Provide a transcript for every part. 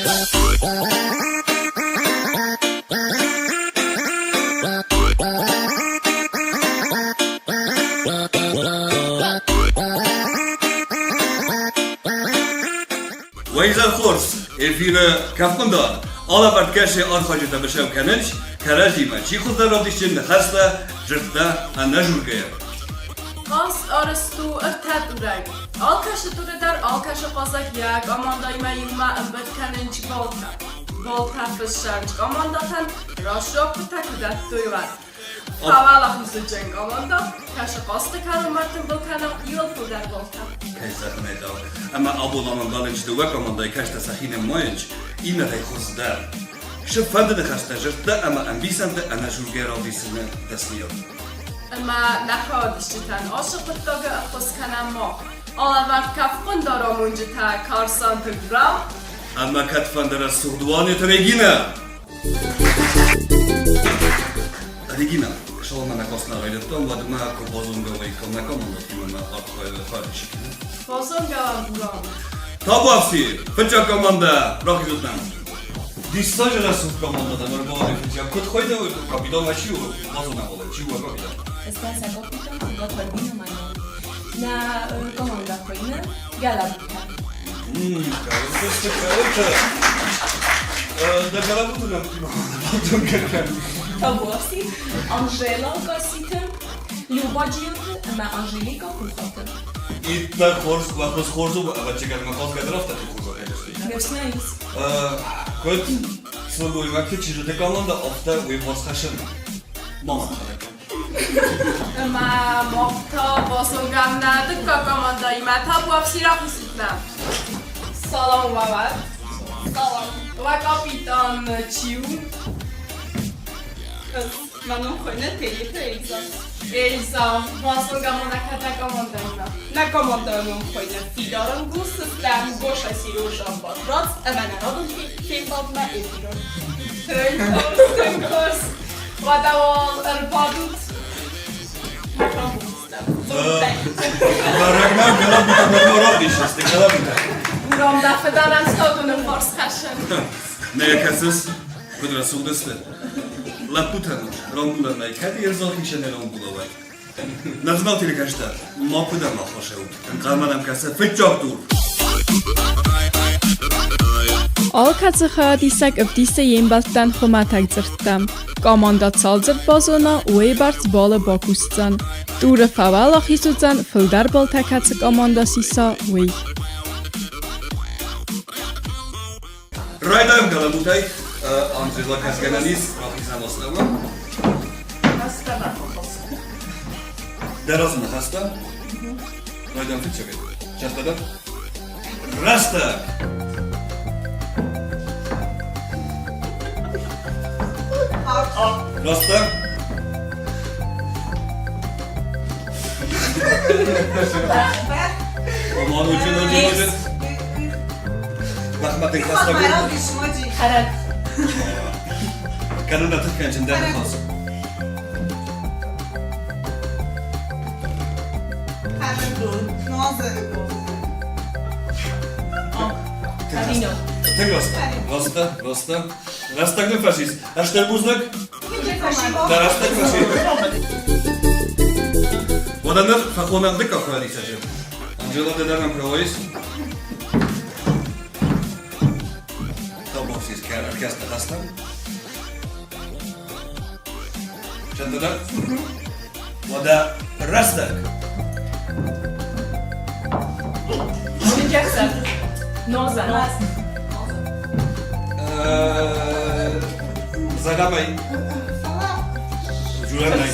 Уӕ хорз! Эфиры кӕфхъуындар алӕвӕрд кӕсы архайджытӕ бысӕу кӕнынц кӕрӕдзимӕ, чи хуыздӕр равдисджын ныхӕстӕ, дзырдтӕ ӕнӕжургӕйӕ. Хъаз арӕзт у ӕртӕ турӕй. Алкӕцы туры дӕр алкӕцы хъазӕг йӕ командӕимӕ иумӕ ӕмбырд кӕнынц балтӕ. Балтӕ фыссӕнц командӕтӕн рӕсугъдтытӕ куы дӕттой, уӕд. Фӕуӕлахизджын командӕ кӕсы хъазты кӕронмӕ тымбыл кӕны иуыл фылдӕр балтӕ. Кӕй зӕгъын ӕй хъӕуы, ӕмӕ абон ам ӕмбӕлынц дыууӕ командӕйы кӕстӕр сӕхи нымайынц, иннӕтӕй хуыздӕр. Сыффӕнды ныхӕстӕ, зӕрдтӕ ӕмӕ ӕмбисӕндтӕ ӕнӕжургӕ равдисыны дӕсныйад. Ӕмӕ нӕ хаодисджытӕн ацы хъуыддагы ӕххуыс кӕнӕм мах. Алӕвӕрд кӕфхъуындар амонджытӕ Карсанты Гурам ӕмӕ кӕдфӕнды рӕсугъд Уанеты Регинӕ. Регина, шалма нӕ косна райдыдтам, уӕд ма куы базонгӕ уаиккам нӕ командӕтимӕ мӕ архайдисикимӕ. Базонгӕ уӕм Гурам. Табуафси, фыццаг командӕ рахизут нӕм. Диссаджы рӕсугъд командӕ дӕм ӕрбауайы фыццаг. Куыд хуыйны капитан чи у? Базонӕм уал, чи у капитан? Здӕсӕ капитан Готвальдина Майон. Нӕ команда хуыйны Гӕлӕбутӕ. Кӕуылты кӕуылты. Дӕ гӕлӕбуты нӕмттимӕ базонгӕ кӕн. Табуафси, Анжела Гасситы, Люба Джиоты ӕмӕ Анжелика Пухаты. Иттӕг хорз, уӕхъус хорз у, ӕвӕццӕгӕн мӕ хъазгӕ дӕр афтӕ тынг хорз ахайдысты. Ныфс нӕ ис. Куыд сылгоймӕгты чызджыты командӕ, афтӕ уый хорз хӕссын мама хӕрӕг. Ӕмӕ мах та базонгӕм нӕ дыккаг командӕимӕ табуафси рахизут-нӕ. Салам уӕ Салам. Уӕ капитан чи у? Мӕ ном хуыйны Телиты Эльза. Эльза, базонгӕ ма нӕ кӕд командӕимӕ. Нӕ командӕйы ном хуыйны Фидар ӕнгуз сыстӕм Гоша Сережа Батрадз ӕмӕ нӕ радон фембӕлдмӕ эфиры. Тынг хорз, тынг хорз. Уӕдӕ уал ӕрбадут. Бӕрӕгмӕ гӕлӕбутӕ равдисыс, гӕлӕбутӕ. Гурам дӕ фыдӕнӕн стадоны фарс хӕссын. Нӕ кӕсыс, куыд рӕсугъд сты. Лӕппутӕн рамбулӕн нӕй, кӕд ерзалхисӕн рамбулӕуай. Нӕ телекӕстӕ, макуыдӕм аххосӕут. Ӕнхъӕлмӕ нӕм кӕсы фыццаг тур. Алкӕцы хайадисӕг ӕвдисы йе мбӕлттӕн хуымӕтӕг дзырдтӕ. Командӕ цал дзырд базона, уыйбӕрц балы бакусдзӕн. Туры фӕуӕлахиз уыдзӕн, фылдӕр баллтӕ кӕцы командӕ сиса, уый. Райдайӕм гӕлӕбутӕй. Анжела кӕсгӕнӕн ис, рахизӕм астӕумӕ. Дӕ разы ныхӕстӕ. Райдайӕм фыццагӕй. Цӕттӕ дӕ? Рӕстӕг! Рӕстӕг! Aman ucun ucun ucun. Махмӕ Хӕрӕг. Кӕнын дӕ тыхгӕнджын дӕ ныхас. Тынг раст. Раст, раст. Рӕстӕг нын фӕсис. Ӕстӕр бузныг. Дӕ рӕстӕг фӕсис. Уӕдӕ ныр фӕхонӕм дыккаг хайадисӕджы. Анжела, ды дӕр нӕм куы рауайыс. Табуафсис ӕркӕс ныхӕстӕм. Зӕрдӕ Уӕдӕ рӕстӕг. Джексон. Ноза. Зӕгъӕм Журнай.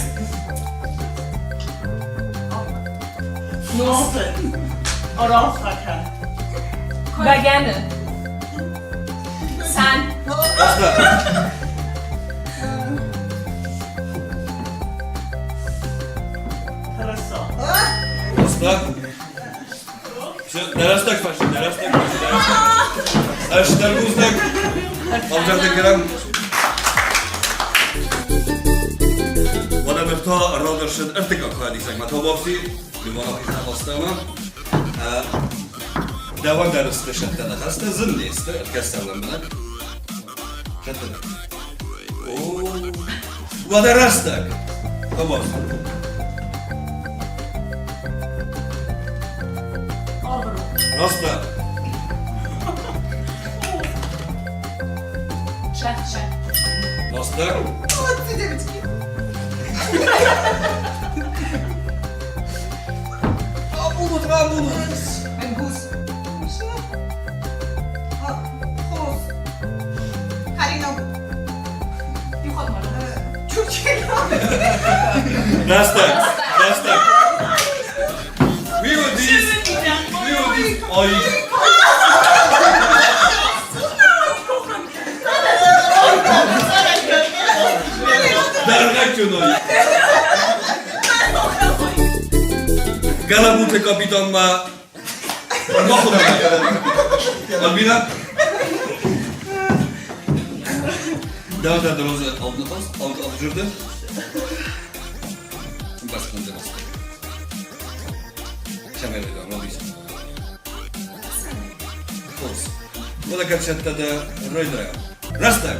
Ноза. Оралхака. Бӕгӕны. Сӕн. Рӕстӕг. Рӕстӕг. Все, рӕстӕг фӕсти, рӕстӕг фӕсти, рӕстӕг. Ӕстӕр бузныг. Ӕвзӕртӕ кӕрӕм. Уӕдӕ ныр та ралдӕрсыд ӕртыккаг хайадисӕгмӕ Табуафси, Ливан ахизӕн астӕумӕ. Дӕуӕн дӕр сты сӕттӕ ныхӕстӕ, зын не сты, ӕркӕс лӕмбынӕг. Сӕттӕ. О, уӕдӕ рӕстӕг. Хъӕбӕр. Рӕстӕг. Рӕстӕг. Молодцы, девочки. Рабулут, рабулут. Ангус. Хос. Харинов. Чурчхела. Рӕстӕг. Рӕстӕг. We will this. We will this. Ой. Дӕргъӕвджын ой. Галабуты капитанмӕ Альбина? Да, да, дорозы алдыхос, алды жүрді. Басқын дорозы. Шамайлыда, Робис. Хорз. Уӕдӕ кӕд цӕттӕ дӕ, райдайӕм. Рӕстӕг!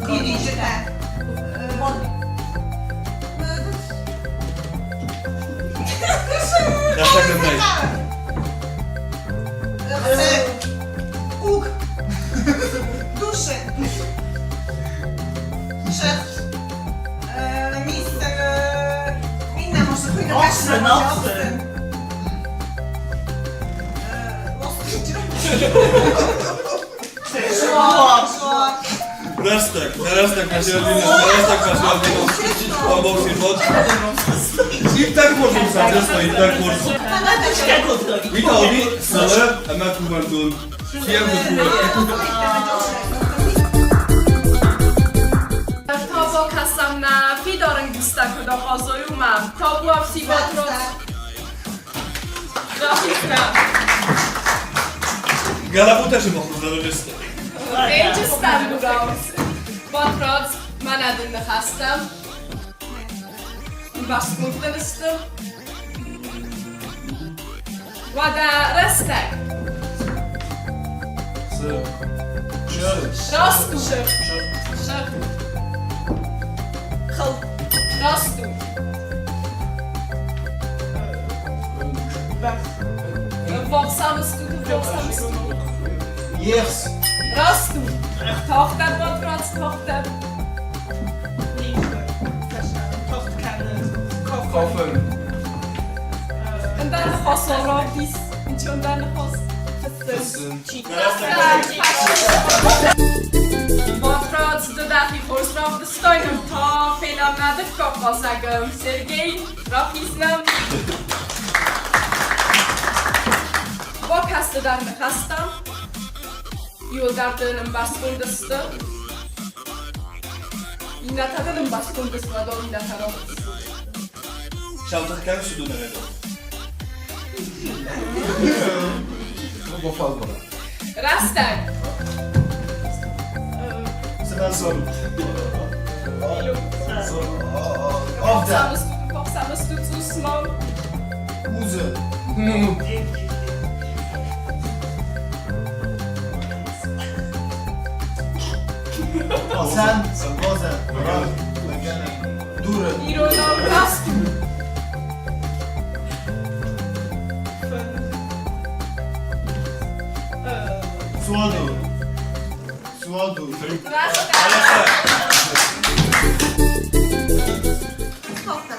Дидинджытӕ. Рӕстӕг нын нӕй. Уг. Души. Шеф. Мистер. Иннӕ може Охсын, охсын. Рӕстӕг, рӕстӕг, рӕстӕг, Иттӕг хорз у, честно, иттӕг хорз. Виталий, Салы ӕмӕ кувӕндон. Фермы кувӕндон. Табакӕсӕм нӕ фидарынгузтӕ куыд ахъазой, уымӕ. Табуафси Батрадз. Рахизгӕ. Галабутӕ сымах хуыздӕр уыдысты. Фенджызтӕм Мурат. Батрадз, мӕнӕ дын ныхӕстӕ. Ӕмбӕрстгонд дын сты. Уӕдӕ рӕстӕг. Раст у. Сӕгъ. Хыл. Раст у. Ӕввахсӕм стут, ӕввахсӕм стут. Ехс. Раст у. Тагъддӕр, Батрадз, тагъддӕр. Кофе. Ӕндӕр ныхасыл равдис. Ничи ӕндӕр ныхас. Батрадз, ды дӕхи хорз равдыстай, ныр та фенӕм нӕ дыккаг хъазӕгы. Сергей, рахиз нӕм. Бакӕс ды дӕр ныхӕстӕм. Иуылдӕр дын ӕмбӕрстгонд сты. Иннӕтӕ дын ӕмбӕрстгонд сты, уӕдон иннӕтӕ равдыстой. Саутах кӕм судунӕрӕ Рӕстӕг. Узы. Сӕн, роза, дуры. Иронау раст у. Суаду. Суаду.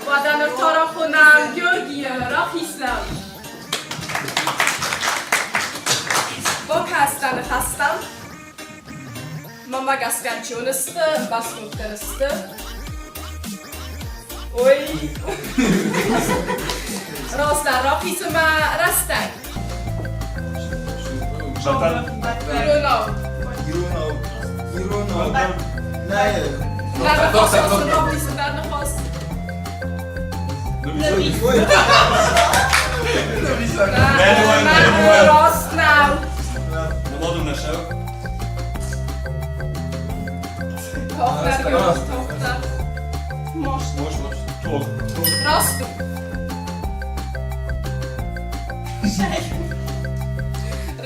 Уӕдӕ ныр та рахонӕм Георгийы, рахизнӕм. Бакастӕ ныхӕстӕм. Мӕнмӕ гӕсгӕ чон сты, ӕмбӕрстгонддӕр сты. Ой! Раздӕр рахизы мӕ рӕстӕг. Иронау. Иронау. Иронау. Нӕ. Дӕр ныхас, рахизы дӕр ныхас. Раст нӕу. Нымадын нӕ сӕу. Тохтар, тохтар. Most. Most, most. Тох. Раст у.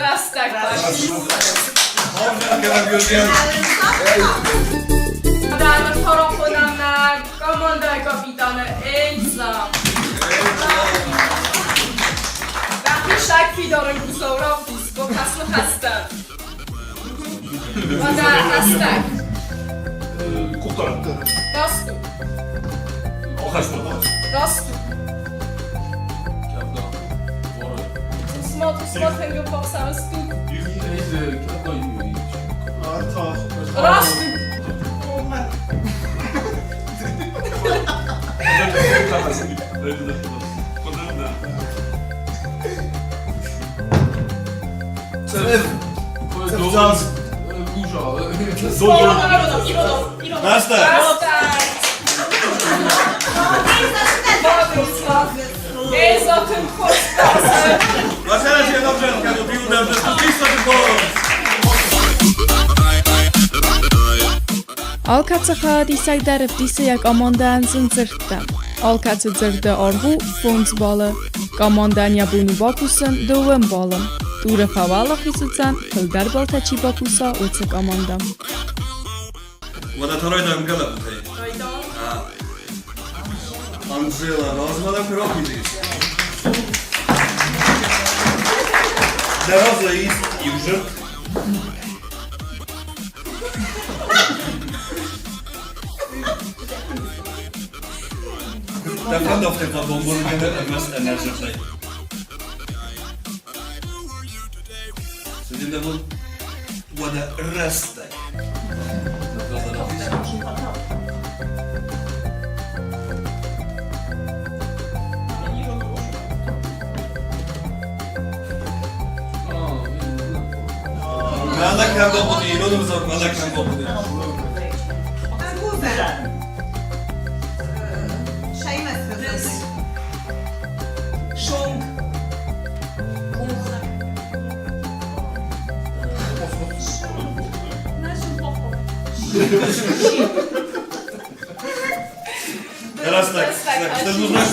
Рӕстӕг бафис. Тарахонамнаг командӕйы капитаны Эльза. Рахизсаг фидары гусау равдис, бокас ныхӕстӕ. Уӕдӕ рӕстӕг. Раст у. Раст у. Раст у. Рӕстӕг! Эльза тынг хорз хъазы. Алкӕцы хайадисӕг дӕр ӕвдисы йӕ командӕйӕн зын дзырдтӕ. Алкӕцы дзырды аргъ у фондз баллы. Командӕйӕн йӕ бон у бакусын дыууӕ баллы. Туры фӕуӕлахиз уыдзӕн, фылдӕр баллтӕ чи бакуса, уыцы командӕ. Уӕдӕ та райдайӕм гӕлӕбутӕй. Райдайӕм. Анжела, размӕ куы рахизис. Дӕ разы ис иу зырд. Дӕ фӕндӕгтӕ фӕбомбон кӕны ӕрмӕст ӕнӕзырдӕй. Цы дын дӕ бон? Уӕдӕ рӕстӕг. Шонг. Teraz tak, tak, chcesz uznać?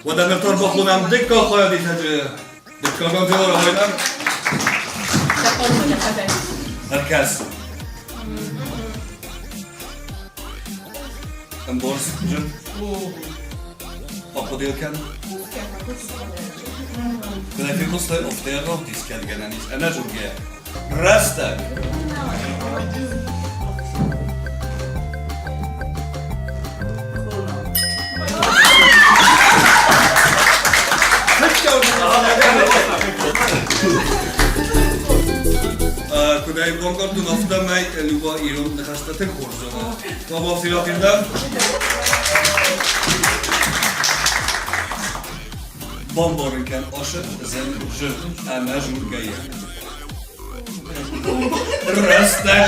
Уӕдӕ ныр бахонӕм дыккаг хайадисӕджы. Дыккаг Анжела райдам. Ӕркӕс. Ӕмборс зын. Ахъуыды кӕн. Куыд фехъуыстай, офтӕ равдисгӕнгӕнӕн ис ӕнӕзонгӕ рӕстӕг. Куыд ӕй бакодтон, афтӕмӕй Люба ирон ныхӕстӕ тынг хорз зоны. Табуафсирахирдӕм. Бамбарын кӕн ашы зын жыр ӕмӕ жургӕйӕ. Рӕстӕг.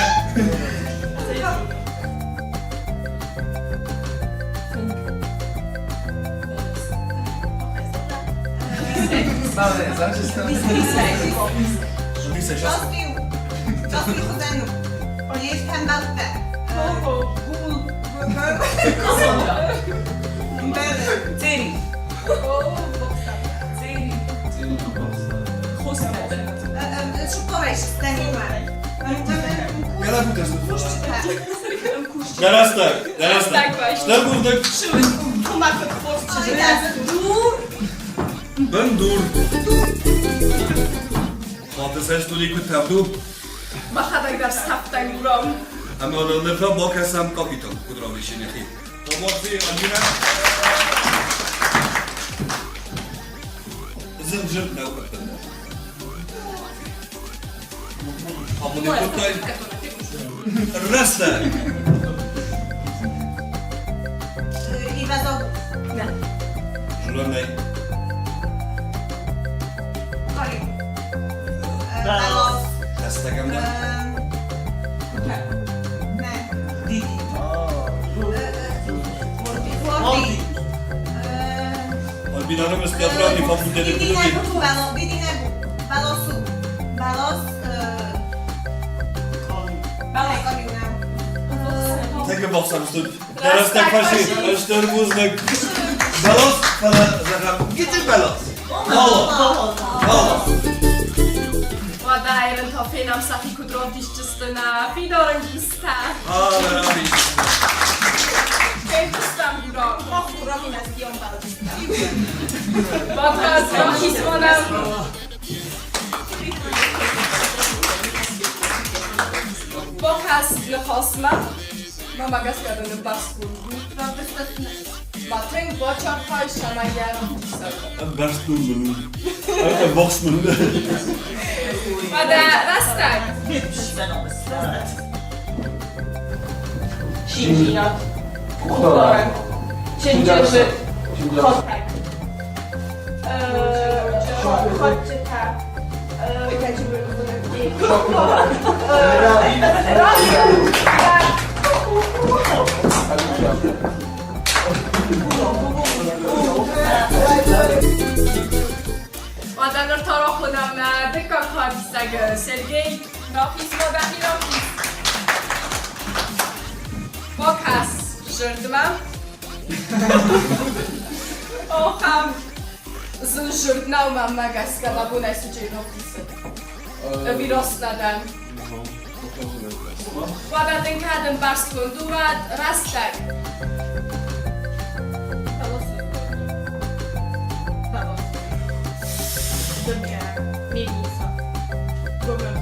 Рӕстӕг, рӕстӕг. Стыр бузныг. Бындур. Хаты цӕст уыди куыд тӕвд у? Мӕхӕдӕг дӕр стӕвдтӕн уром. Ӕмӕ ныр та бакӕсӕм капитан куыд равдисы нӕхи. Табуафси, Альбинӕ. Зын зын нӕу ӕппындӕр. Ахъуыды кодтай? Рӕстӕг! Журналӕй. Рӕстӕг ӕмӕ Альбинаның театральный факультеті бітірген. Тынг бафсӕрстут. Дӕ рӕстӕг фӕци, стыр бузныг. Бӕлас, фӕлӕ зӕгъӕм, гыццыл бӕлас. Бӕлас. Бӕлас. Уӕдӕ ерын та фенӕм сӕхи куыд равдисдзысты нӕ фидарӕнгистӕ. Фендзыстӕм, Гурам. Мах Гурам инӕстион бӕлдзыстӕм. Батрадз, рахизмонӕм. Бакӕс ныхасмӕ. Мӕмӕ гӕсгӕ дын ӕмбӕрстгонд у. Ма тынг бачархай, цӕмӕй йӕ равдисай. Ӕмбӕрстгонд мын у. Ӕввахс мын у. Уӕдӕ рӕстӕг. Шинжинат. Къухдарӕн. Чынджызы. Хатӕг. Хатджытӕ. Уӕдӕ ныр та рахонӕм нӕ дыккаг хардисӕг Сергей Рахиз-ма дӕхи рахиз. Бакӕс зӕрдмӕ. Охӕм зын зырд нӕу мӕнмӕ гӕсгӕ мӕ бонӕй суджы равдисын. Ӕви раст нӕ дӕн? Уӕдӕ дын кӕд ӕмбӕрстгонд у, уӕд рӕстӕг. Дымгӕ, Мелиса, Гуымых,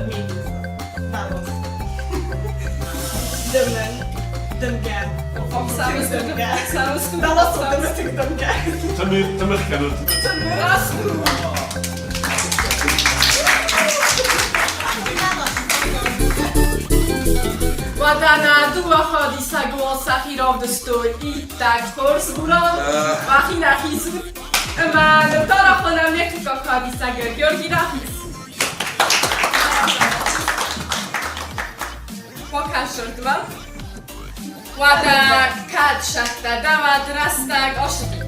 Мелиса, Бӕлас. Дымын, дымгӕ. Дымгӕ. Бӕлас дымы тынг дымгӕ. Тымых кӕнут. Раст у. Уӕдӕ нӕ дыууӕ хадисӕг уал сӕхи равдыстой иттӕг хорз Гурам, уӕхи нӕ хизут. Ӕмӕ ныр та рахонӕм не ртыккаг хадисӕгы Георгий Рахиз. Бакӕсут-ма. Уӕдӕ кӕд сӕттӕ дӕ, уӕд рӕстӕг ацыди.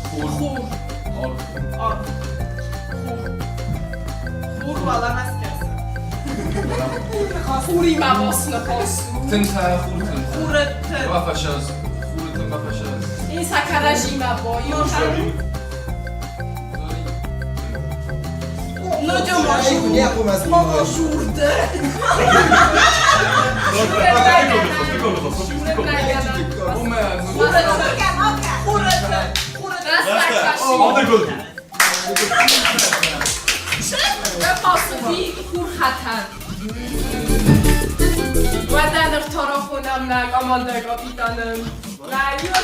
Хур. Хур. Хур уӕлӕмӕ скӕсы. Хуримӕ бас ныхас у. Тынтӕ, хуртын. Хуры тын. Бафӕсӕз. Хуры тын бафӕсӕз. Инса кӕрӕдзимӕ баиу. Nagyon maga maga zsúrd. Уӕдӕ ныр та рахонӕм нӕ командӕ капитаны. Нӕ иу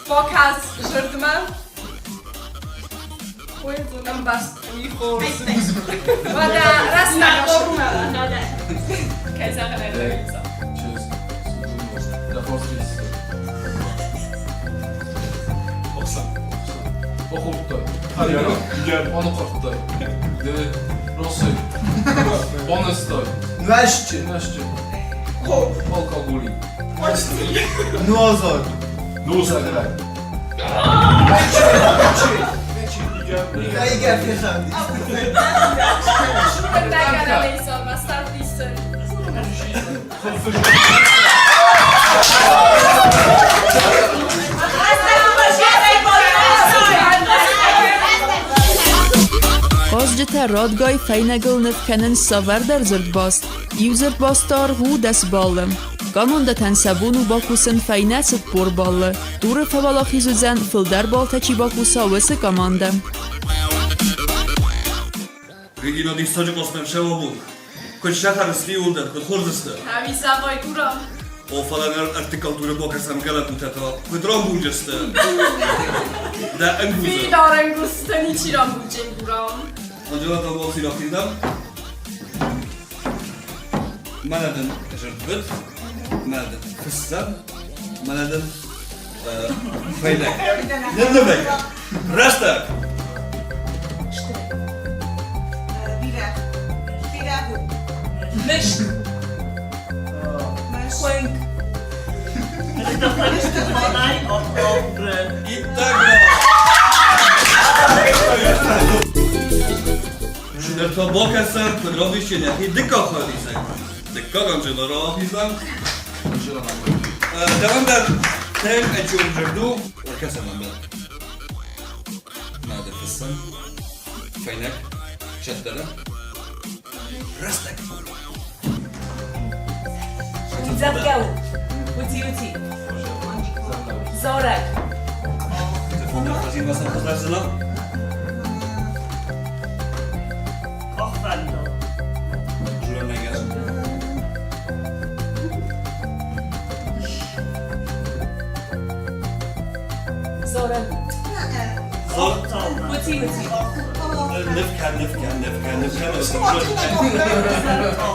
Бакӕс зӕрдмӕ. Ӕмбӕрст уый хорз. Уӕдӕ рӕстӕг Кӕй зӕгъын ӕй хъӕуы. Чызг, дӕ хорз риссы. Охсан. Бахордтай. Igen. Аныхъуырдтай. Ды росыг. Банызтай. Нуӕзтджын. Нуӕзтджын. Алкоголик. Нуазаг. Nózag. Ja, igen, féltem. Хъазджытӕ радгай фӕйнӕгыл ныв кӕнынц цавӕрдӕр дзырдбаст. Иу дзырдбаст аргъ у 10 баллы. Командӕтӕн сӕ бон у бакусын фӕйнӕ 40 баллы. Туры фӕуӕлахиз уыдзӕн, фылдӕр баллтӕ чи бакуса, уыцы командӕ. Регина диссаджы хъосмӕ сӕуӕбон. Куыд сахары иууылдӕр, куыд хорз сты. Кӕми зӕгъай, Гурам? О, фӕлӕ ныр ӕртыккаг дуры бакӕсӕм гӕлӕбутӕ та куыд рамбулджы сты. Дӕ ӕнгузы. Фидар ӕнгузтӕ ничи рамбулджын, Гурам. Анжела Табуал Сирахидам. Мӕнӕ дын зырдбыд, мӕнӕ дын фыссӕн, мӕнӕ дын фӕйнӕг. Ныннывӕй. Рӕстӕг! Бирӕ. Бирӕ у. Мыст. Хуынк. Иттӕг. Ныр та бакӕсӕм, куыд равдисджын йӕхи дыккаг хайадисӕг. Дыккаг Анжела рахизӕм. Дӕуӕн дӕр тынг ӕнцон дзырд у. Ӕркӕсӕм ӕмбал. Надо фыссӕм. Фӕйнӕг. Сӕттӕрӕм. Рӕстӕг. Дзӕвгӕ у. Ути, ути. Зарӕг. Зарӕг. Ути, ути. Нывкӕ, нывкӕ, нывкӕ, нывкӕ. Нывкӕ, нывкӕ,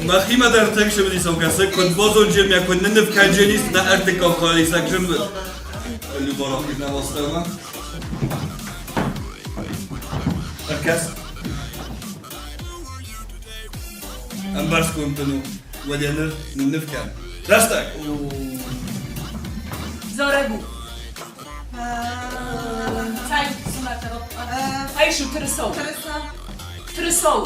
Мӕхимӕ дӕр тынг цымыдисон кӕсы, куыд бозонджын йӕ куыд нынныв кӕнджынис нӕ ӕртыккаг хайадисӕг зымбыл. Люборов изнавостӕмӕ. Ӕркӕс. Ӕмбӕрстгонд дын у, уӕд йӕ ныр нынныв кӕн. Рӕстӕг! Зарӕг у. Айсу тырысау. Тырысау.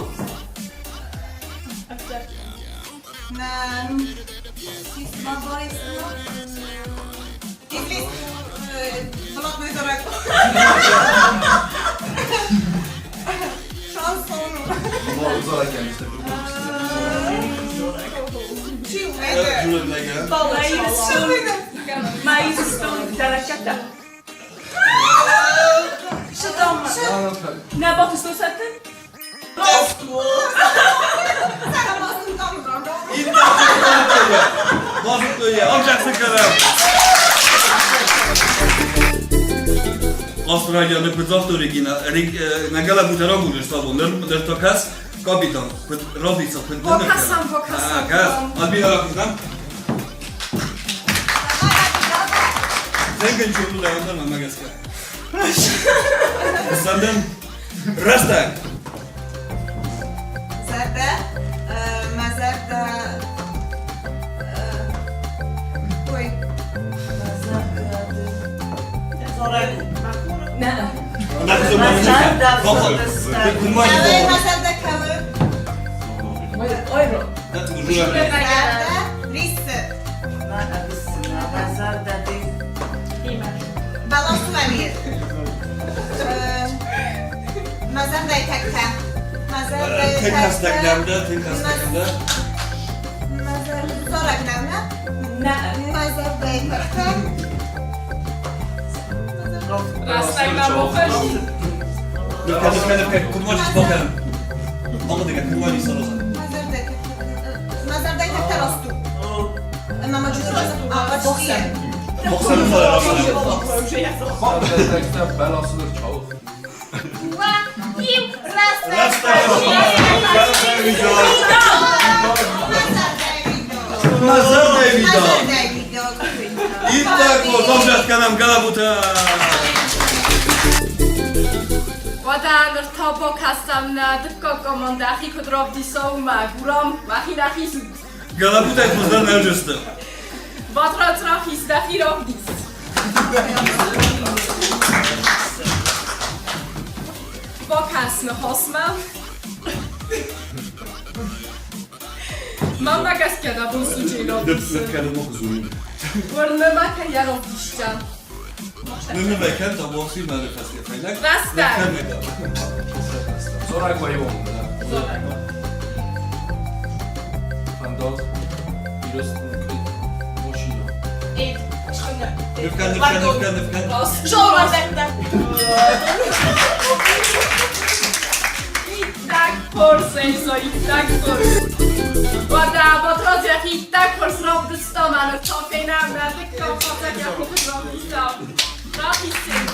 Рӕстӕг! Зӕрдӕ, мӕ зӕрдӕ, ой. Мӕ зӕрдӕ кӕуы. Зӕрдӕ риссы. Бӕлас мӕ Мӕ зӕрдӕйы тӕгтӕ. Мӕ зӕрдӕйы тӕгтӕ. Мӕ зӕрдӕ зарӕг нӕ? Мӕ зӕрдӕйы тӕгтӕ. Мӕ зӕрдӕйы тӕгтӕ раст у. Ӕмӕ ма Уӕдӕ ныр та бакӕсӕм нӕ дыккаг командӕ хи куыд равдиса, уымӕ. Гурам, уӕхи рахизут. Галапутӕй хуыздӕр нӕ сты. Батрадз рахиз, дӕхи равдис. Бакӕс ныхасмӕ. Мӕнмӕ гӕсгӕ дӕ бон суджы равдисын. Уырны мӕ, кӕй йӕ равдисдзӕн. Рӕстӕг! Зораг воевон, да. Фӕндаг, Ирыстон, машина. Иттӕг хорз, Эльза, иттӕг хорз. Уӕдӕ Батрадз йӕхи иттӕг хорз равдыста, мӕнӕ та фенӕм нӕ дыккаг хатӕг йӕхи куыд равдыста. Рахиссен.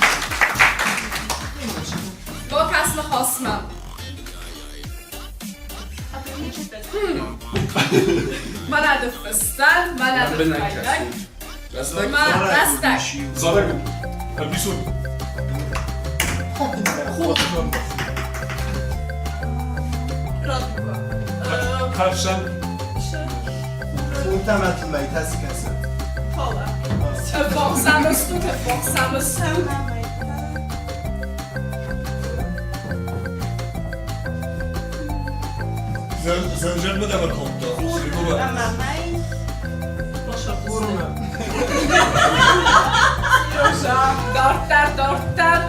Бакӕс ныхасмӕ. Мӕнӕ ды фыссан, мӕнӕ ды фӕйнӕг. Мӕ рӕстӕг. Зарӕг ӕмбисон. Каршан. Te forçamız tu, te forçamız tu. Дарддӕр, дарддӕр.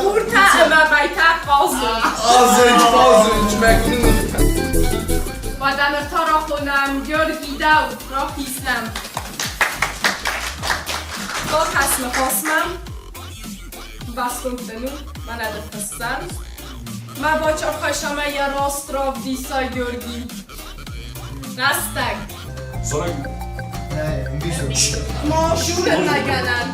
Хуртӕ ӕмӕ мӕйтӕ хъазынц. Азынч, пазынч, мӕгуыр. Уӕдӕ ныр та рахонӕм Георгий Дауд, рахиз нӕм. Бакӕс ныхасмӕ. Бӕстондӕн у, мӕнӕ дын фыссӕн. Мӕ бачархайсамӕ йӕ раст равдиса Георгий. Рӕстӕг. Зарӕг. Шурыннагӕнӕн.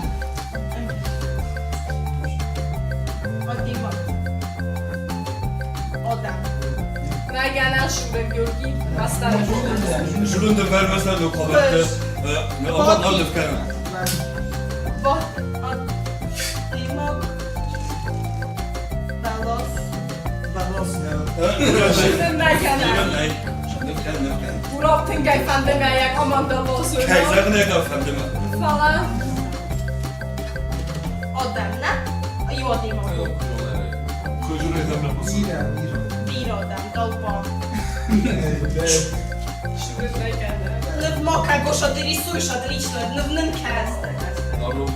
Нӕгӕнӕн шурын Георгий. Бастары шурын. Шурыннагӕнӕн. Урап тынгӕй фӕнды мӕ йӕ командӕ базона. Фӕлӕ шурыннагӕнӕн. Народ.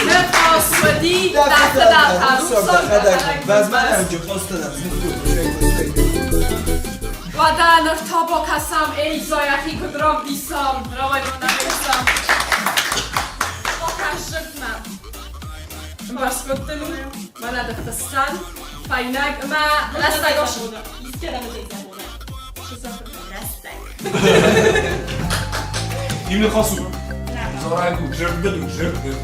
Ныхас уыди, дӕтты дӕр тарусаг, Уӕдӕ ныр та бакӕсӕм Эльза йӕхи куыд равдисӕм. Рауай ма нӕм, Эльза. Бакӕс зырдмӕ. Ӕмбӕрстгонд дын у? Мӕнӕ дын фыссӕн, фӕйнӕг ӕмӕ рӕстӕг Именно хасу. Зарӕг у. Жырбыд, жырбыд.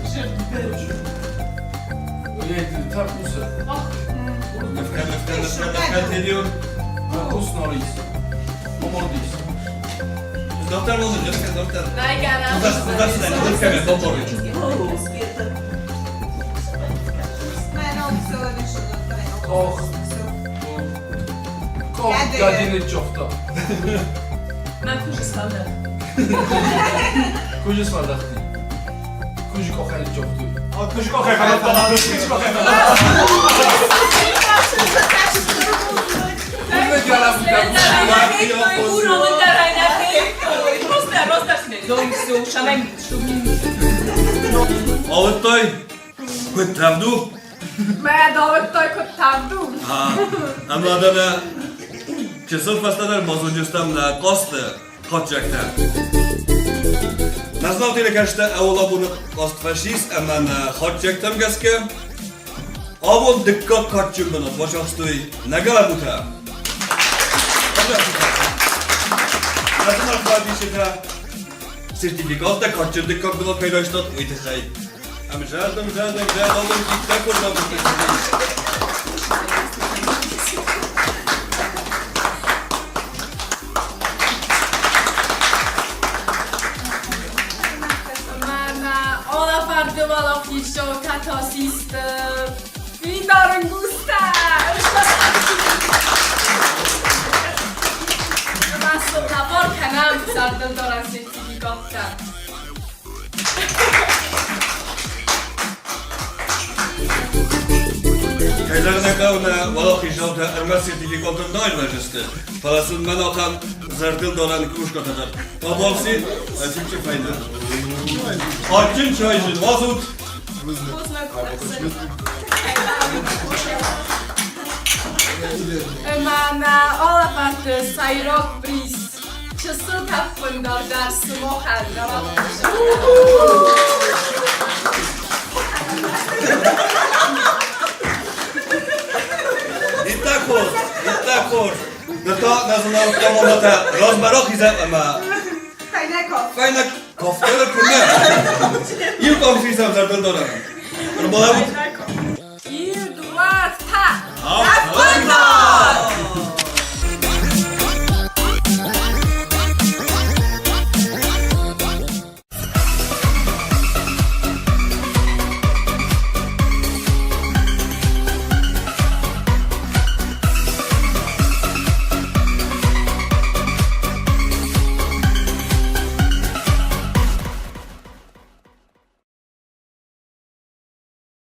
Тарпусы. Тарпус норис. Помордис. Нӕгӕнӕн. Кох. Кох гадины чохта. Кужис вардахти. Кужи кохани чохту. Кужи кохай фалата. Кужи кохай фалата. Аваттай, куыд тӕвд у? Мӕ давӕдтай куыд тӕвд у? Ӕмӕ дӕ нӕ чысыл фӕстӕдӕр базонджыстӕм нӕ хъазты хатдзӕгтӕ. Нӕ телекӕсджытӕ ӕвӕлабоны хъазт фӕцис ӕмӕ нӕ хатдзӕгтӕм гӕсгӕ абон дыккаг кадджын бынат бацахстой нӕ гӕлӕбутӕ. Нӕ зынаргъ бавдисджытӕ сертификаттӕ кадджын дыккаг бынат кӕй райстат, уый тыххӕй. Ӕмӕ зӕрдӕм, зӕрдӕм, зӕрдӕм иттӕг хорз равдыстой. Мӕнӕ алӕвӕрды уӕлахиздзаутӕ та систы фидар ӕнгузтӕ. Ӕмӕ Лӕвар кӕнӕм зӕрдылдарӕн сертификаттӕ. Кӕй зӕгъын ӕй хъӕуы, нӕ уӕлахиздзаутӕ ӕрмӕст сертификаттӕ нӕ аирвӕзысты, фӕлӕ сын мӕн ахӕм зӕрдылдарӕн кружкӕтӕ дӕр. Табуафси, ӕцӕгчы фӕйнӕ. Адджын чай зын уадзут. Ӕмӕ нӕ алӕвӕрды сӕйраг приз чысыл тӕффындар дӕр сымахӕн Иттӕг хорз, иттӕг хорз. Ныр та нӕ зынаргъ командӕтӕ размӕ рахизӕм ӕмӕ фӕйнӕ кафтӕ куынӕ. Иу къам сисӕм зӕрдылдарӕн. Ӕрбалӕуут.